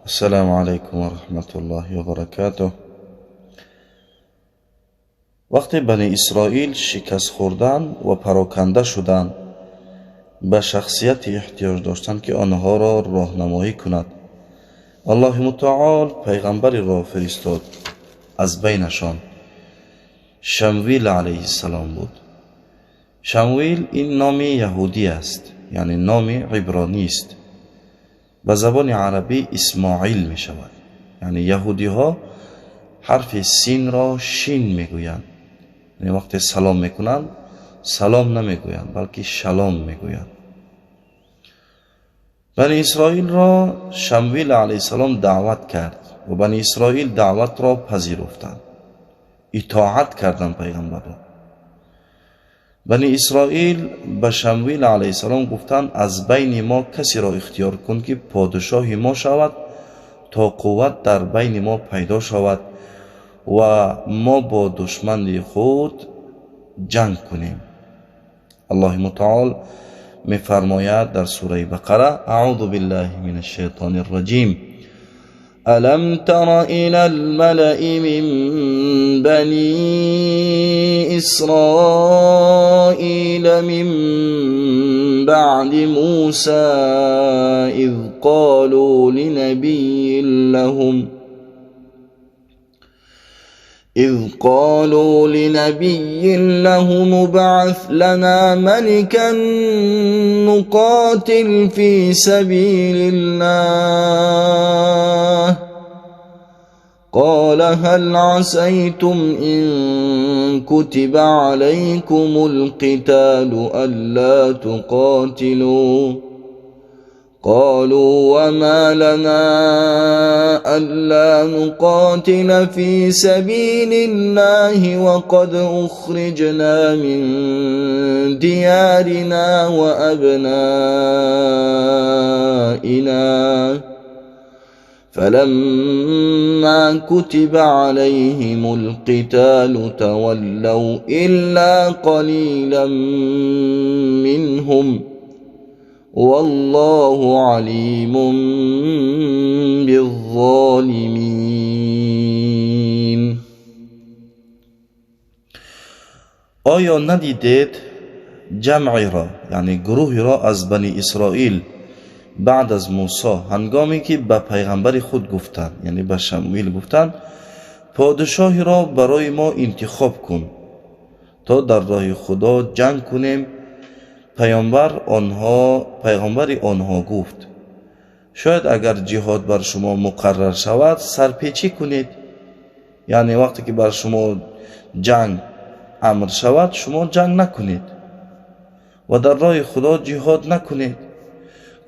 Ассалому алайкум ва раҳматуллоҳи ва баракатуҳ. Вақте Бани Исроил шикаст хӯрдан ва пароканда шуданд, ба шахсияте эҳтиёҷ доштанд, ки онҳоро роҳнамоӣ кунад. Аллоҳи мутаол пайғамбареро фиристод аз байнашон. Шамвил алайҳиссалом буд. Шамвил ин номи яҳудӣ аст, яъне номи ибронист. Ба забони арабӣ Исмоил мешавад. Яъне яҳудиҳо ҳарфи синро шин мегӯянд. Яъне вақте салом мекунанд, салом намегӯянд, балки шалом мегӯянд. Бани Исроилро Шамвил алайҳиссалом даъват кард ва Бани Исроил даъватро пазируфтанд. Итоат карданд пайғамбарро. Бани Исроил ба Шамвил алайҳиссалом гуфтанд: аз байни мо касеро ихтиёр кун, ки подшоҳи мо шавад, то қувват дар байни мо пайдо шавад ва мо бо душмани худ ҷанг кунем. Аллоҳи мутаол мефармояд дар сураи Бақара: аъузу биллаҳи минаш шайтонир раҷим. ألم تر إلى الملأ من بني إسرائيل من بعد موسى إذ قالوا لنبي لهم إذ قالوا لنبي لهم ابعث لنا ملكا نقاتل في سبيل الله قال هل عسيتم إن كتب عليكم القتال ألا تقاتلوا قالوا وما لنا ألا نقاتل في سبيل الله وقد أخرجنا من ديارنا وأبنائنا فلما كتب عليهم القتال تولوا إلا قليلا منهم والله عليم بالظالمين. آیا ندیدید جمعی را، یعنی گروهی را از بنی اسرائیل بعد از موسی، هنگامی که به پیغمبر خود گفتند، یعنی به شموئیل گفتند: پادشاهی را برای ما انتخاب کن تا در راه خدا جنگ کنیم. پیغمبر آنها گفت: شاید اگر جهاد بر شما مقرر شود سرپیچی کنید. یعنی وقتی که بر شما جنگ امر شود شما جنگ نکنید و در راه خدا جهاد نکنید.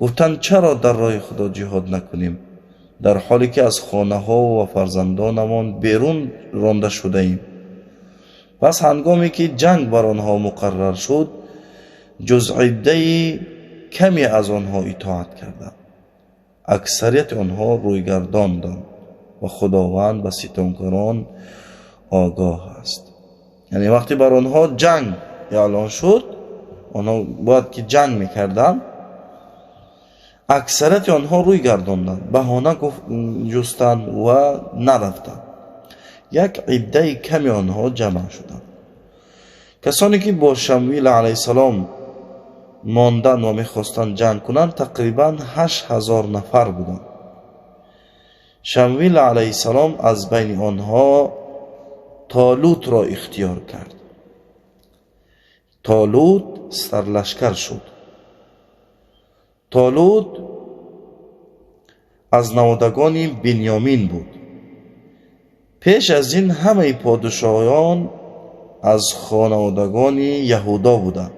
گفتند: چرا در راه خدا جهاد نکنیم در حالی که از خانه ها و فرزندانمان بیرون رانده شده ایم؟ پس هنگامی که جنگ بر آنها مقرر شد جز عده‌ای کمی از آنها اطاعت کردند، اکثریت آنها رویگرداندند و خداوند به ستمکاران آگاه است. یعنی وقتی بر آنها جنگ اعلان شد، آنها باید که جنگ میکردند، اکثریت آنها روی گرداندند، بهانه جستند و نرفتند. یک عده کمی آنها جمع شدند. کسانی که با شموئیل علیه السلام ماندند و میخواستند جنگ کنند تقریبا 8000 نفر بودند. شموئیل علیه السلام از بین آنها طالوت را اختیار کرد. طالوت سرلشکر شد. طالوت از نوادگان بنیامین بود. پیش از این همه پادشاهان از خانوادگان یهودا بودند.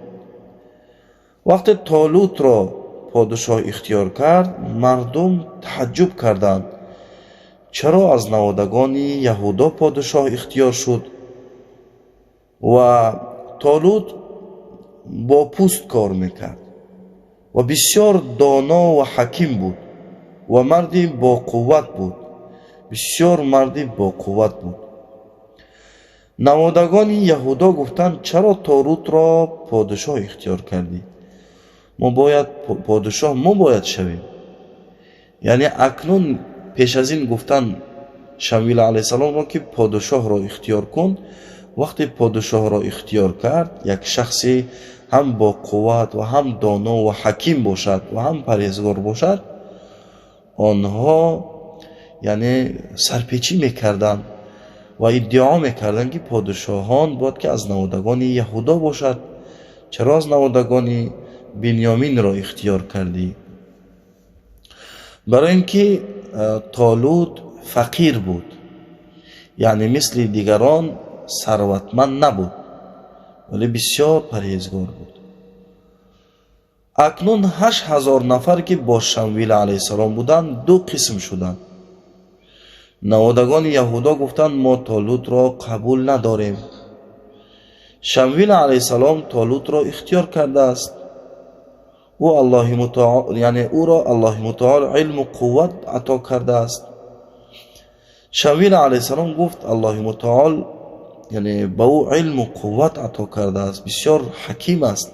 وقتی طالوت را پادشاه اختیار کرد، مردم تعجب کردند: چرا از نوادگان یهودا پادشاه اختیار شد؟ و طالوت با پوست کار میکرد و بسیار دانا و حکیم بود و مردی با قوت بود، بسیار مردی با قوت بود. نوادگان یهودا گفتند: چرا طالوت را پادشاه اختیار کردی؟ ما باید پادشاه ما باید شویم. یعنی اکنون Пеш аз ин гуфтан Шамвил алайҳиссаломро, ки подшоҳро ихтиёр кун. Вақте подшоҳро ихтиёр кард, як шахсе ҳам бо қувват ва ҳам доно ва ҳаким бошад ва ҳам парҳезгор бошад, онҳо яъне сарпечӣ мекарданд ва иддао мекарданд, ки подшоҳон бояд ки аз наводагони Яҳудо бошад. Чаро аз наводагони Бинёминро ихтиёр кардӣ? Барои ин ки Толут фақир буд, яъне мисли дигарон сарватманд набуд, вале бисёр парҳезгор буд. Акнун 8000 нафар, ки бо Шамвил алайҳиссалом буданд, ду қисм шуданд. Наводагони Яҳудо гуфтанд: мо Толутро қабул надорем. Шамвил алайҳиссалом Толутро ихтиёр кардааст. Ӯ Аллоҳи мутаол, яъне ӯро Аллоҳи мутаол илму қувват ато кардааст. Шамвил алайҳиссалом гуфт: Аллоҳи мутаол яъне ба ӯ илму қувват ато кардааст, бисёр ҳаким аст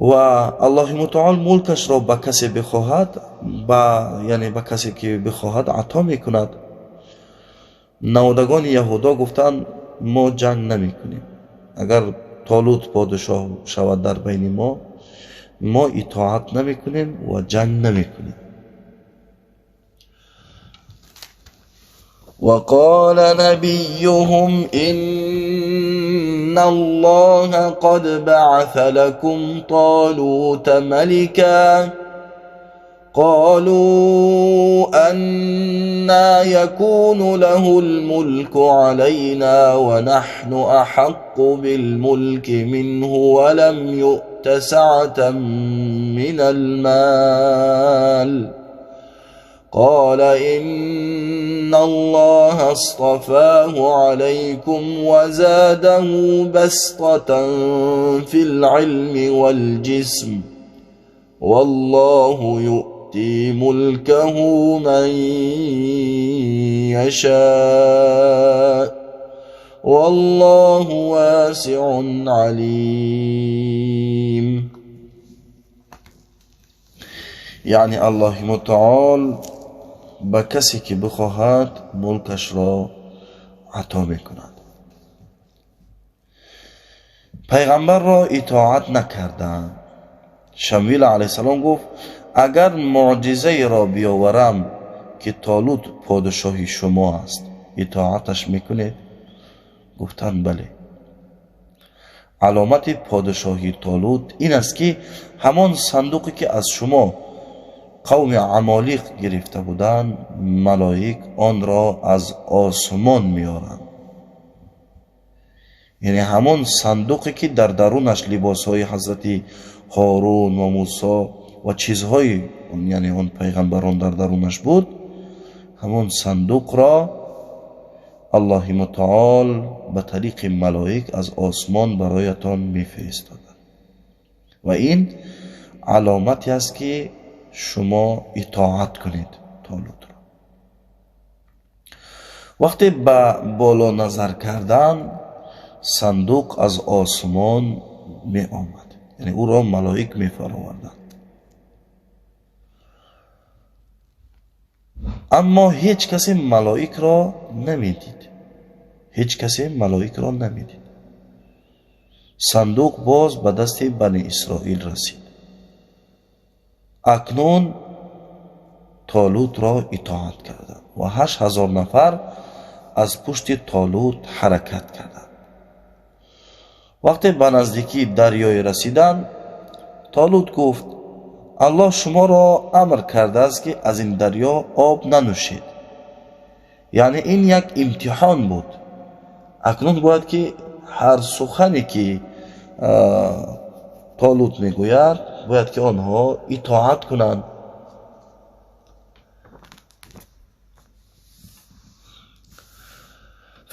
ва Аллоҳи мутаол мулкашро ба касе бихоҳад, ба яъне ба касе ки бихоҳад ато мекунад. Наводагони Яҳудо гуфтанд: мо ҷанг намекунем. Агар Толут подшоҳ шавад дар байни мо, мо итоат намекунем ва ҷанг намекунем. وقال نبيهم إن الله قد بعث لكم طالوت ملكا قالوا أنى يكون له الملك علينا ونحن أحق بالملك منه ولم يؤت سعة من المال قال إن الله اصطفاه عليكم وزاده بسطة في العلم والجسم والله يؤتي ملكه من يشاء والله واسع عليم. یعنی الله متعال ба касе ки бихоҳад мулкашро ато мекунад. Пайғамбарро итоат накарданд. Шамвил алайҳиссалом гуфт: агар муъҷизаеро биёварам, ки Толут подшоҳи шумо аст, итоаташ мекунед? Гуфтанд: бале. Аломати подшоҳи Толут ин аст, ки ҳамон сандуқе ки аз шумо қавми Амолиқ гирифта буданд, малоик онро аз осмон меоранд. Яъне ҳамон сандуқе ки дар дарунаш либосҳои ҳазрати Ҳорун ва Мусо ва чизҳои яъне он пайғамбарон дар дарунаш буд, ҳамон сандуқро Аллоҳи мутаол ба тариқи малоик аз осмон бароятон мефиристодад. Ва ин аломате аст, ки шумо итоат кунед Толутро. Вақте ба боло назар кардан, сандуқ аз осмон меомад, яъне ӯро малоик мефароварданд. Аммо ҳеҷ касе малоикро намедид. Ҳеҷ касе малоикро намедид. Сандуқ боз ба дасти Бани Исроил расид. Акнун Толутро итоат карданд ва 8000 нафар аз пушти Толут ҳаракат карданд. Вақте ба наздикии дарёе расиданд, Толут гуфт: Аллоҳ шуморо амр кардааст, ки аз ин дарё об нанӯшед. Яъне ин як имтиҳон буд. Акнун бояд ки ҳар сухане ки Толут мегӯяд, бояд ки онҳо итоат кунанд.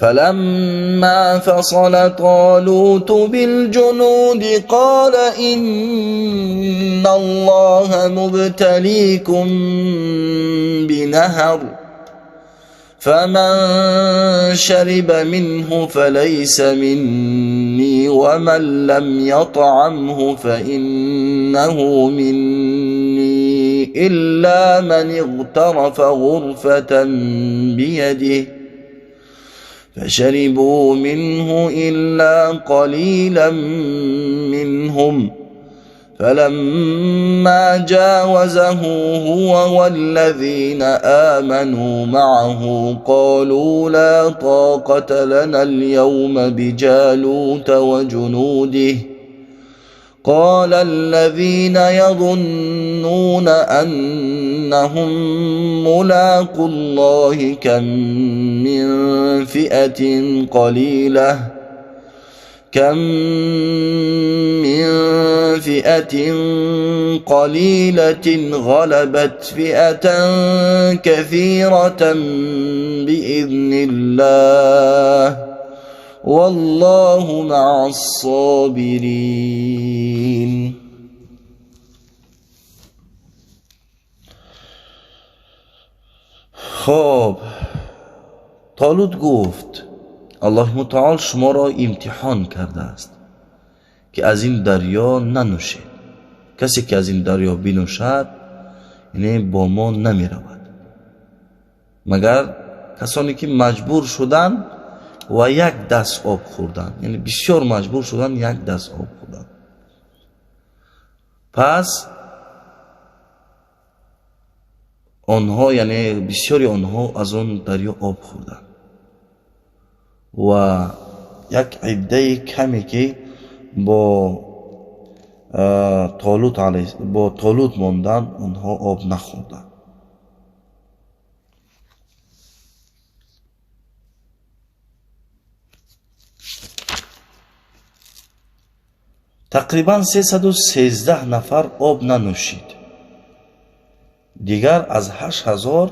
فلما فصل طالوت بالجنود قال إن الله مبتليكم بنهر فمن شرب منه فليس مني ومن لم يطعمه فإنه مني إلا من اغترف غرفة بيده فشربوا منه إلا قليلا منهم فلما جاوزه هو والذين آمنوا معه قالوا لا طاقة لنا اليوم بجالوت وجنوده قال الذين يظنون أنهم ملاقو الله كم من فئة قليلة غلبت فئة كثيرة بإذن الله والله مع الصابرين. خب طالوت گفت الله متعال شما را امتحان کرده است که از این دریا ننوشید. کسی که از این دریا بنوشد یعنی با ما نمی رود، مگر کسانی که مجبور شدند و یک دست آب خوردند، یعنی بسیار مجبور شدند یک دست آب خوردند. پس آنها یعنی بسیاری آنها از آن دریا آب خوردند و یک عده کمی که با طالوت ماندند آنها آب نخوردند. تقریبا 313 نفر آب ننوشید. دیگر از 8000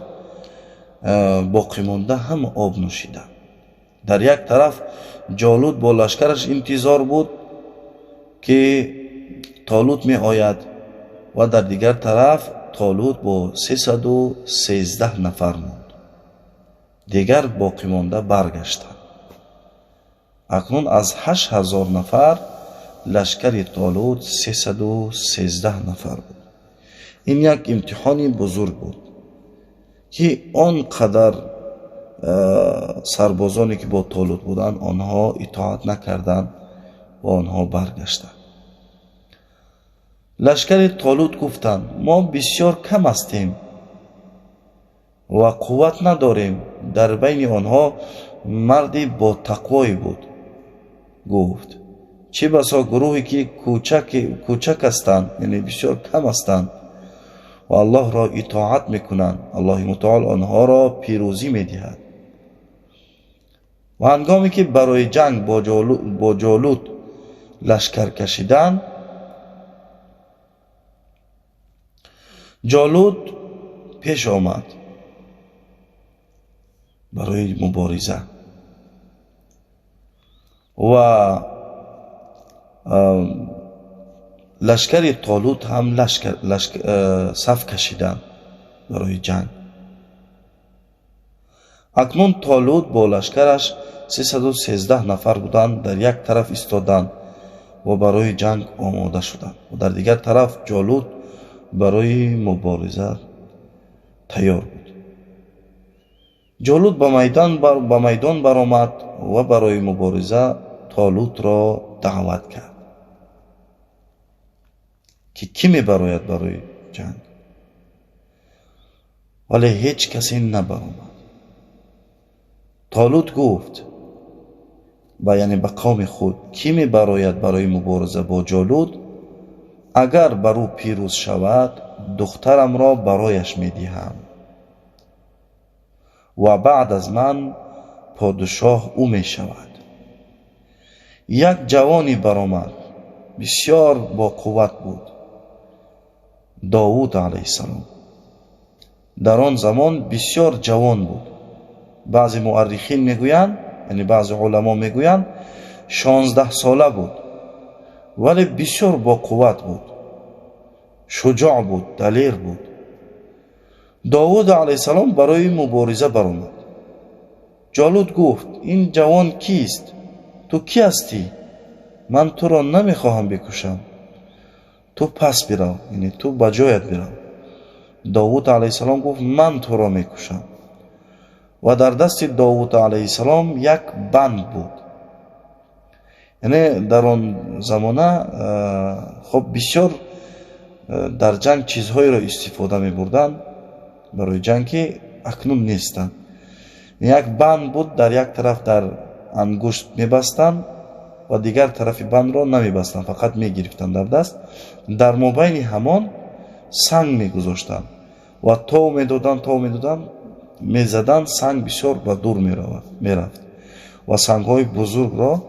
باقی مانده هم آب نوشیدند. در یک طرف جالوت با لشکرش انتظار بود که طالوت می آید و در دیگر طرف طالوت با 313 نفر ماند. دیگر باقی مانده برگشتند. اکنون از 8000 نفر لشکر طالوت 313 نفر بود. این یک امتحان بزرگ بود که آنقدر سربازانی که با طالوت بودند آنها اطاعت نکردند و آنها برگشتند. لشکر طالوت گفتند ما بسیار کم هستیم و قوت نداریم. در بین آنها مردی با تقوایی بود. گفت چه بسا گروهی که کوچک هستند، یعنی بسیار کم هستند و الله را اطاعت میکنند، الله متعال آنها را پیروزی میدهد. و هنگامی که برای جنگ با جالوت لشکر کشیدند، جالوت پیش آمد برای مبارزه و لشکر طالوت هم صف کشیدند برای جنگ. اکنون طالوت با لشکرش 313 نفر بودند، در یک طرف ایستادند و برای جنگ آماده شدند و در دیگر طرف جالوت برای مبارزه تیار بود. جالوت به میدان برآمد و برای مبارزه طالوت را دعوت کرد که کی میبراید برای جنگ، ولی هیچ کسی نبرآمد. طالوت گفت یعنی به قوم خود کی میبراید برای مبارزه با جالوت؟ اگر بر او پیروز شود دخترم را برایش میدهم و بعد از من پادشاه او میشود. یک جوانی برآمد، بسیار با قوت بود، داوود علیه السلام. در آن زمان بسیار جوان بود. بعضی مؤرخین میگویند، یعنی بعضی علما میگویند 16 ساله بود، ولی بسیار با قوت بود، شجاع بود، دلیر بود. داوود علیه السلام برای مبارزه برآمد. جالوت گفت این جوان کیست؟ تو کی هستی؟ من تو را نمیخواهم بکشم، تو پس برو، یعنی تو به جایت برو. Довуд алайҳиссалом гуфт: ман туро мекушам. Ва дар дасти Довуд алайҳиссалом як банд буд. Яъне дар он замона хоб бисёр дар ҷанг чизҳоеро истифода мебурданд барои ҷанг, ки акнун нестанд. Як банд буд, дар як тараф дар ангушт мебастанд ва дигар тарафи бандро намебастанд, фақат мегирифтанд дар даст. Дар мобайни ҳамон санг мегузоштанд ва тов медоданд, тов медоданд, мезаданд, санг бисёр ба дур мерафт ва сангҳои бузургро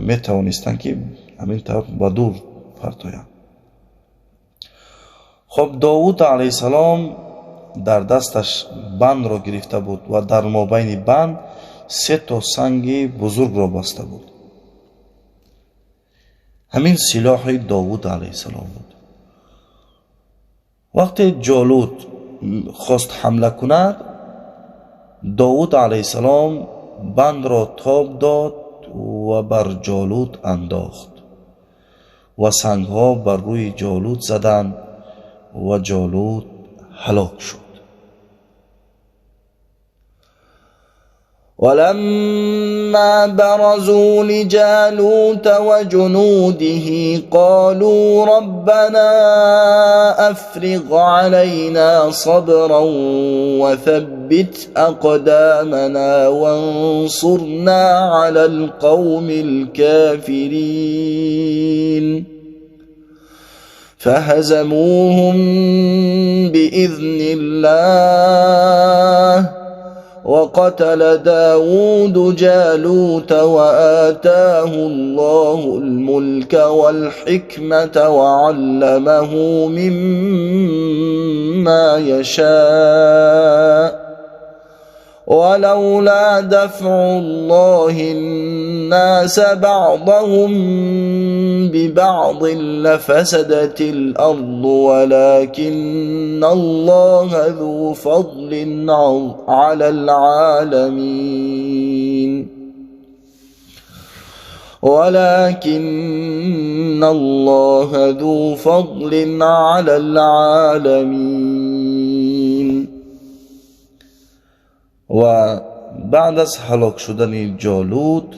метавонистанд, ки ҳамин тавр ба дур партоянд. Хоб, Довуд алайҳиссалом дар дасташ бандро гирифта буд ва дар мобайни банд се то санги бузургро баста буд. Ҳамин силоҳи Довуд алайҳиссалом буд. Вақте Ҷолут хост ҳамла кунад, Довуд алайҳиссалом бандро тоб дод ва бар Ҷолут андохт ва сангҳо бар рӯи Ҷолут заданд ва Ҷолут ҳалок шуд. ولما برزوا لجالوت وجنوده قالوا ربنا أفرغ علينا صبرا وثبت أقدامنا وانصرنا على القوم الكافرين. فهزموهم بإذن الله وقتل داود جالوت وآتاه الله الملك والحكمة وعلمه مما يشاء ولولا دفع الله الناس بعضهم ببعض لفسدت الأرض ولكن الله ذو فضل على العالمين ولكن الله ذو فضل على العالمين. Ва баъд аз ҳалок шудани Ҷолут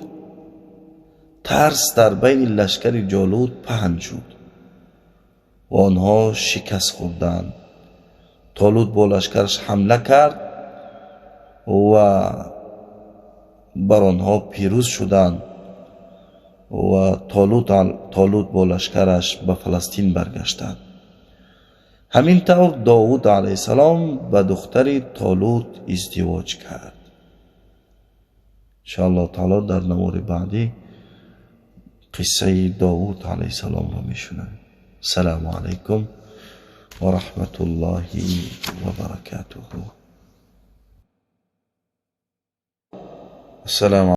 тарс дар байни лашкари Ҷолут паҳн шуд ва онҳо шикаст хӯрданд. Толут бо лашкараш ҳамла кард ва бар онҳо пирӯз шуданд ва Толут бо лашкараш ба Фаластин баргаштанд. Ҳамин тавр Довуд алайҳиссалом ба духтари Толут издивоҷ кард. Иншоаллоҳ таоло дар навори баъдӣ қиссаи Довуд алайҳиссаломро мешунавем. Ассалому алайкум ва раҳматуллоҳи ва баракатуҳу. Ассалому